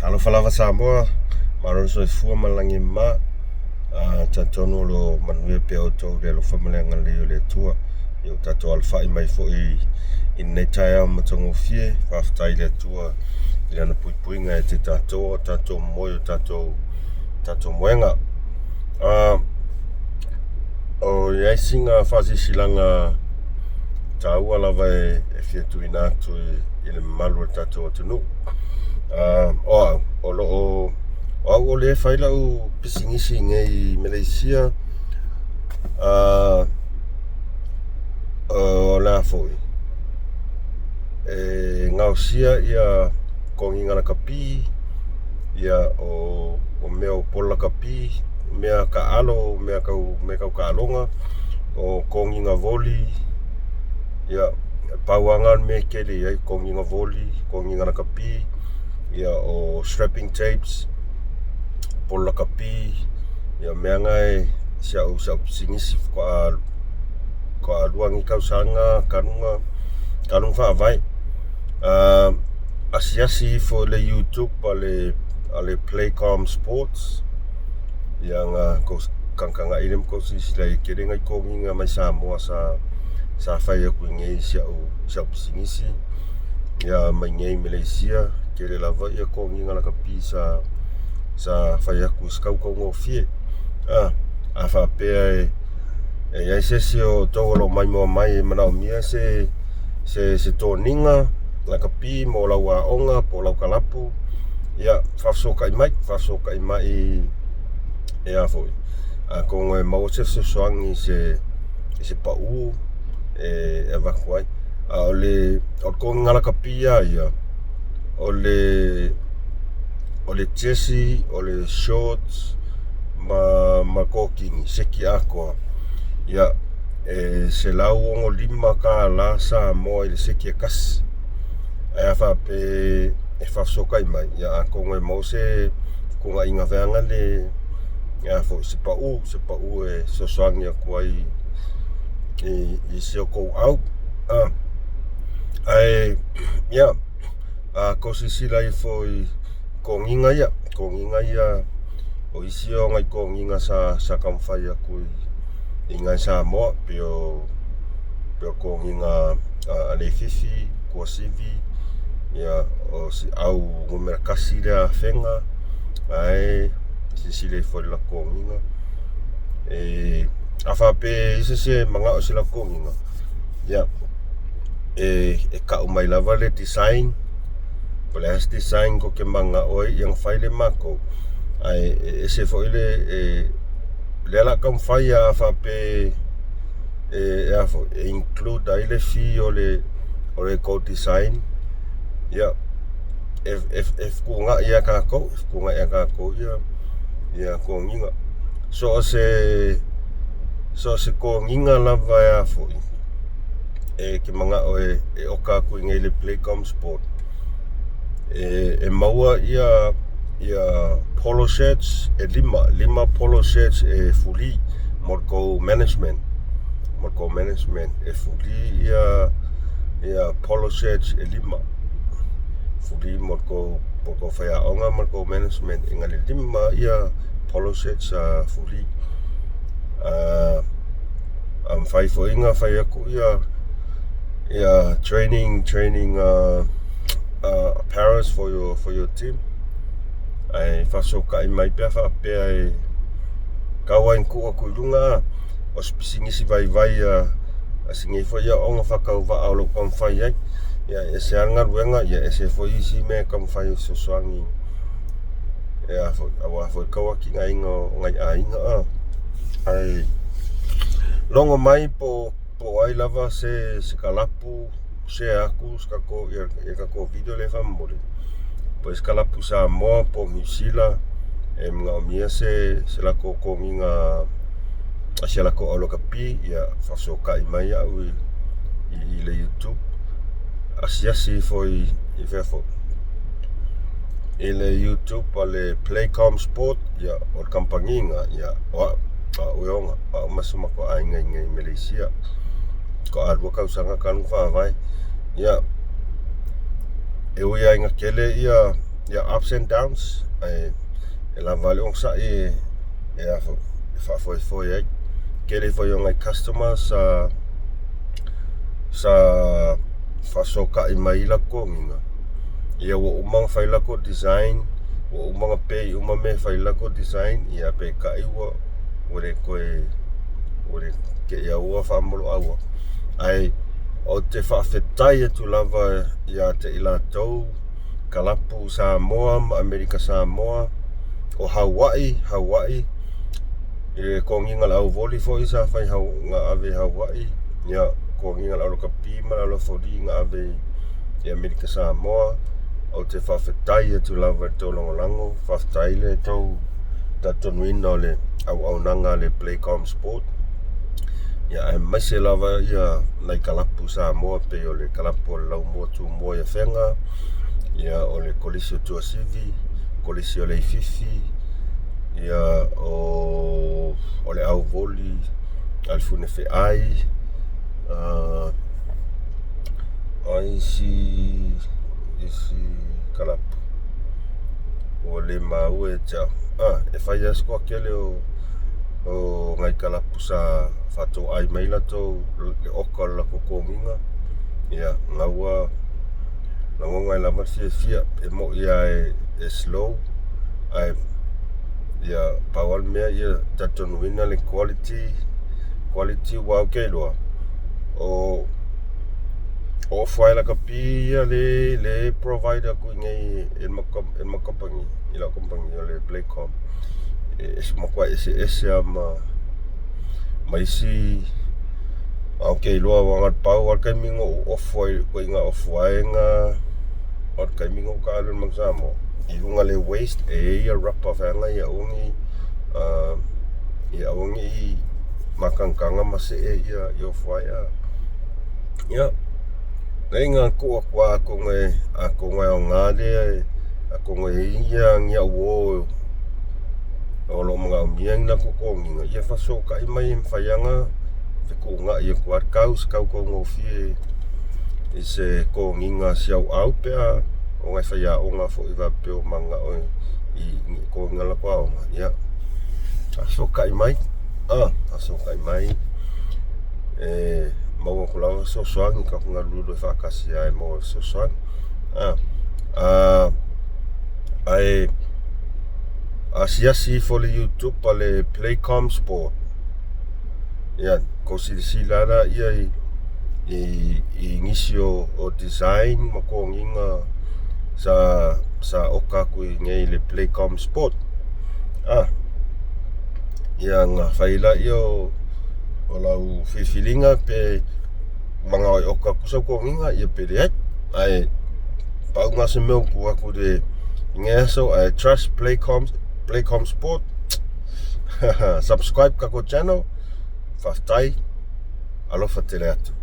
Talofa lava Samoa, malo le soifua ma le lagi e mama. Talitonu o lo o manuia pea outou i le alofa ma le agalelei o le Atua. Ia ua tatou alafai mai foi i lenei taeao matagofie. Faafetai i le Atua i Lana puipuiga ia te tatou a o tatou moe i o tatou moega. O i ai sina faasilasilaga taua lava e fia tuuina atu i le mamalu o le tatou atunuu. O au, o lo o, o au o lea e fai lau pisinisi nei i Maleisia, o le a foi, e gaosia ia toniga lakapi, ia o mea o polo lakapi, mea taaalo, mea tau taaloga, o toniga voli, ia pau lava na o le mea e tele i ai, toniga voli, toniga lakapi, ia o strapping tapes, polo lakapi, ia mea na e si au pisinisi faatoa lua nei tausaga talu ona faavae. Asiasi ifo i le YouTube a le Playcom Sports, ia ona tou tagatagai lea ma tou silasila i ai, e tele nai toniga mai Samoa sa fai atu i inei i si au pisinisi, ia ma i inei i Maleisia, tele lava toniga lakapi sa fai atu i se tau taugofie. A faapea e i ai se isi o outou o lo o maimoa mai e manaomia se toniga lakapi mo lau aoga po o lau kalapu, ia faafesootai mai, faafesootai mai e a foi, atonu e maua se fesoasoani i se pau e avatu ai. A o le toniga lakapi lava ia, o le jersey, o le shorts ma kokini, seki atoa, ia e $165 Samoa i le seki e tasi. Ae a faapea e faafesootai mai, ia atonu e maua se fetuunaiga vaega le a foi, se pau, se pau e fesoasoani atu ai i si o tou au. Ae ia, a tou silasila ifo i toniga ia, toniga ia o isi ia o nai toniga sa taumafai atu i ina i Samoa, pei o toniga a Leififi, Tuasivi, ia o si au numera 1 lea Afega, ae silasila ifo i le latou toniga. A faapea e i ai se isi e manao i se latou toniga, ia e tau mai lava le design, po o le a se design tou te mananao ai ia ona fai lea e matou, ae e ese foi le lea o le a taumafai lava a faapea e a foi, e include ai le fee o le tou design, ia e fetuunai lava e tatou, e fetuunai lava e tatou ia toniga. So o se toniga lava e a foi, e te manao e oka atu i inei i le Playcom Sport, e maua ia polo shirts e lima, lima polo shirts e free mo le tou management, mo le tou management e free ia polo shirts e lima, free mo le tou faiaoga ma le tou management e na o le lima ia polo shirts free. A mafai foi ona fai atu ia training apparels for your team. Ae faafesootai mai pe a faapea e tau ai ona tuu atu i luga o se pisinisi vaivai a si nei foi aoga faatauvaa o lo o taumafai ai. Ia e ese lava le galuega, ia e ese foi isi mea e taumafai e fesoasoani e a foi, aua foi le tauatiaeina o nai aiga. Ae logo mai po o ai lava se kalapu, share atu se tatou ia tatou video lea faamolemole. Po o se kalapu Samoa po o Niu Sila e manaomia se latou toniga a si a latou au lakapi, ia faafesootai mai au i le YouTube. Asiasi ifo i fea foi i le YouTube a le Playcom Sport, ia o le kamupani ia o au, o au e ona, o au ma si o matou aiga i inei i Maleisia. Toalua tausaga talu ona faavae. Ia, e ui lava ina tele ia Ia, ups and downs, ae e lava le onosai e e a foi e faafoefoe ai. Tele foi o nai customers sa faafesootai mai i latou togiga, ia ua uma ona fai latou design, ua uma ona pay uma mea e fai latou design, ia peitai ua le toe ua le te i ua faamoloau atu. Ae ou te faafetai atu lava ia te i latou kalapu Samoa ma Amerika Samoa, o Hawaii, Hawaii i le togiga o le auvoli foi sa fai na ave i Hawaii, ia togiga o le aulakapi ma le aulafoli na ave i Amerika Samoa. Ou te faafetai atu lava i le tou lagolago, faafetai le tou talitonuina o le auaunaga a le Playcom Sport. Ia aemaise lava ia nai kalapu Samoa pei o le kalapu o le Laumua Tumua i Afega, ia o le Kolisi o Tuasivi, Kolisi o Leififi, ia o le auvoli a le Funefeai, o isi kalapu ua le maua ia te au. E fai lava si toatele o nai kalapu sa faatoai mai latou le oka o le latou togiga. Ia, na ua lagona ai lava le fiafia, e moni lava e slow, ae ia pau lava le mea ia talitonuina le quality, quality aua ou te iloa, o off ai lakapi ia le provide atu i inei e le matou kamupani, i lau kamupani o le Playcom, e matua eseese lava ma isi. Ae ou te iloa aua na o le pau lava le taimi na ou off ai, ituaiga off vaega, o le taimi na ou taalo ai i le Manu Samoa. I luga o le waist e i ai ia rubber vaega ia aua ne i ia aua ne i matagataga ma see ia off vae. Ia, leai na tuu atu lava atonu e aoga lea, atonu e i ai ni au uo o lo o manaomia ni latou togiga, ia faafesootai mai e mafai lava ona fetuunai atu lava le tau, se tau taugofie i se togiga siauau pe a o nai faiaoga foi faapea ua mananao i togiga o latou aoga, ia faafesootai mai, faafesootai mai e maua atu lava fesoasoani, tatou galulue faatasi lava e maua ai fesoasoani. Ae asiasi ifo i le YouTube a le Playcom Sport, ia tou silasila laia i nisi o design ma togiga sa oka atu i inei i le Playcom Sport. Ia ona fai lea o lau filifiliga pe manao e oka atu sau togiga ia pe leai. Ae pau lena o se mea ua tuu atu i lenei aso, ae trust Playcom Sport. Subscribe tatou channel. Faafetai, alofa tele atu.